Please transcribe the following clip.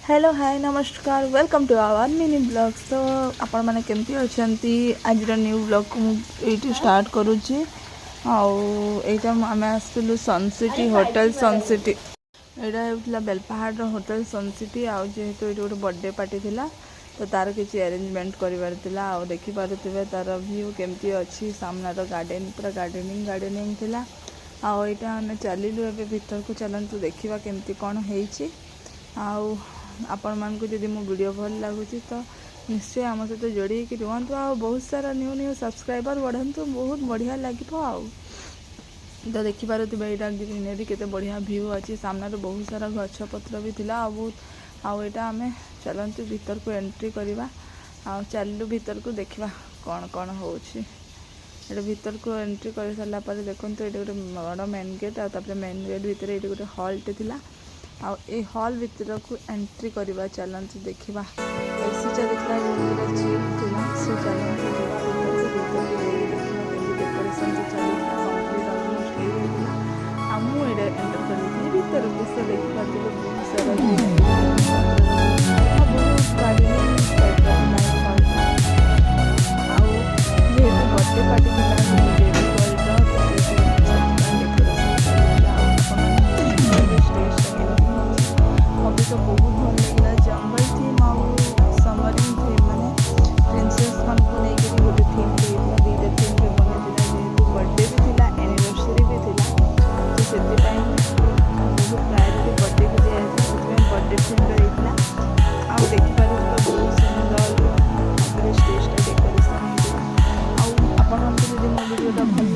Hello, ହାଏ, ନମସ୍କାର, welcome to our mini vlog। ତ ଆପଣମାନେ କେମିତି ଅଛନ୍ତି? ଆଜିର ନ୍ୟୁ ବ୍ଲଗ୍କୁ ମୁଁ ଏଇଠି ଷ୍ଟାର୍ଟ କରୁଛି। ଆଉ ଏଇଟା ଆମେ ଆସିଥିଲୁ ସନସିଟି ହୋଟେଲ। ସନସିଟି ଏଇଟା ହେଉଥିଲା ବେଲପାହାଡ଼ର ହୋଟେଲ ସନସିଟି। ଆଉ ଯେହେତୁ ଏଇଠି ଗୋଟେ ବର୍ଥଡେ ପାର୍ଟି ଥିଲା, ତ ତାର କିଛି ଆରେଞ୍ଜମେଣ୍ଟ କରିବାର ଥିଲା। ଆଉ ଦେଖିପାରୁଥିବେ ତାର ଭ୍ୟୁ କେମିତି ଅଛି। ସାମ୍ନାର ଗାର୍ଡ଼େନ୍ ପୁରା ଗାର୍ଡ଼େନିଂ ଗାର୍ଡ଼େନିଂ ଥିଲା। ଆଉ ଏଇଟା ଆମେ ଚାଲିଲୁ ଏବେ ଭିତରକୁ। ଚାଲନ୍ତୁ ଦେଖିବା କେମିତି କ'ଣ ହେଇଛି। ଆଉ ଆପଣମାନଙ୍କୁ ଯଦି ମୋ ଭିଡ଼ିଓ ଭଲ ଲାଗୁଛି, ତ ନିଶ୍ଚୟ ଆମ ସହିତ ଯୋଡ଼ି ହେଇକି ରୁହନ୍ତୁ ଆଉ ବହୁତ ସାରା ନ୍ୟୁ ନ୍ୟୁ ସବସ୍କ୍ରାଇବର୍ ବଢ଼ନ୍ତୁ। ବହୁତ ବଢ଼ିଆ ଲାଗିବ। ଆଉ ତ ଦେଖିପାରୁଥିବେ, ଏଇଟା ଗ୍ରିନେରୀ, କେତେ ବଢ଼ିଆ ଭ୍ୟୁ ଅଛି। ସାମ୍ନାରେ ବହୁତ ସାରା ଗଛ ପତ୍ର ବି ଥିଲା ଆଉ ବହୁତ। ଆଉ ଏଇଟା ଆମେ ଚାଲନ୍ତୁ ଭିତରକୁ ଏଣ୍ଟ୍ରି କରିବା। ଆଉ ଚାଲିଲୁ ଭିତରକୁ, ଦେଖିବା କ'ଣ କ'ଣ ହେଉଛି ଏଇଟା। ଭିତରକୁ ଏଣ୍ଟ୍ରି କରିସାରିଲା ପରେ ଦେଖନ୍ତୁ, ଏଇଠି ଗୋଟେ ବଡ଼ ମେନ୍ ଗେଟ୍। ଆଉ ତାପରେ ମେନ୍ ଗେଟ୍ ଭିତରେ ଏଇଠି ଗୋଟେ ହଲ୍ଟେ ଥିଲା। ଆଉ ଏଇ ହଲ୍ ଭିତରକୁ ଏଣ୍ଟ୍ରି କରିବା। ଚାଲନ୍ତୁ ଦେଖିବା। ଏସି ଚାଲିଥିଲା, ରୁମ୍ ପୁରା ଚିଲ୍ ଥିଲା। ସୋ ଚାଲନ୍ତୁ ଯିବା ଭିତରକୁ। ଭିତରକୁ ଯାଇକି ଦେଖିବା କେମିତି ଡେକୋରେସନ୍ ଚାଲିଥିଲା। କମ୍ପ୍ଲିଟ୍ ଅଲମୋଷ୍ଟ ହେଇଯାଇଥିଲା ଆଉ ମୁଁ ଏଇଟା ଏଣ୍ଟର କରିଥିଲି ଭିତରକୁ। ସେ ଦେଖିପାରୁଥିବେ, ବହୁତ ସାରା ଗ୍ରୀନେରୀ, ଆଉ ବହୁତ ଗାର୍ଡେନିଂ ଟାଇପ୍ର ଥିଲା ଏ ହଲ୍ଟା। ଆଉ ଯେହେତୁ ବର୍ଥଡେ ପାର୍ଟି ଥିଲା ବେବି ଗର୍ଲର, ତ ସେଥିପାଇଁ ଡେକୋରେସନ୍ ଚାଲିଥିଲା। ଆଉ ଆପଣମାନେ ଷ୍ଟେଜ୍ଟା କେମିତି ହେଇଛି, ମୋତେ ତ ବହୁତ ଭଲ ଲାଗିଲା। ଜଙ୍ଗଲ ଥିମ୍ ଆଉ ସମରିଂ ଥିମ୍, ମାନେ ପ୍ରିନ୍ସେସ୍ମାନଙ୍କୁ ନେଇକରି ଗୋଟେ ଥିମ୍ ହେଇଥିଲା। ଦୁଇଟା ଥିମ୍ରେ ବନେଇଥିଲା। ଯେହେତୁ ବର୍ଥଡେ ବି ଥିଲା, ଆନିଭର୍ସରୀ ବି ଥିଲା, ତ ସେଥିପାଇଁ ବହୁତ ପ୍ରାୟୋରିଟି ବର୍ଥଡେକୁ ଦିଆଯାଇଥିଲା। ସେଥିପାଇଁ ବର୍ଥଡେ ଥିମ୍ର ହେଇଥିଲା। ଆଉ ଦେଖିପାରୁଥିବେ, ବହୁତ ସୁନ୍ଦର ଭାବରେ ଷ୍ଟେଜ୍ଟା ଡେକୋରେସନ୍ ହେଇଥିଲା। ଆଉ ଆପଣମାନଙ୍କୁ ଯଦି ମୋ ଭିଡ଼ିଓଟା ଭଲ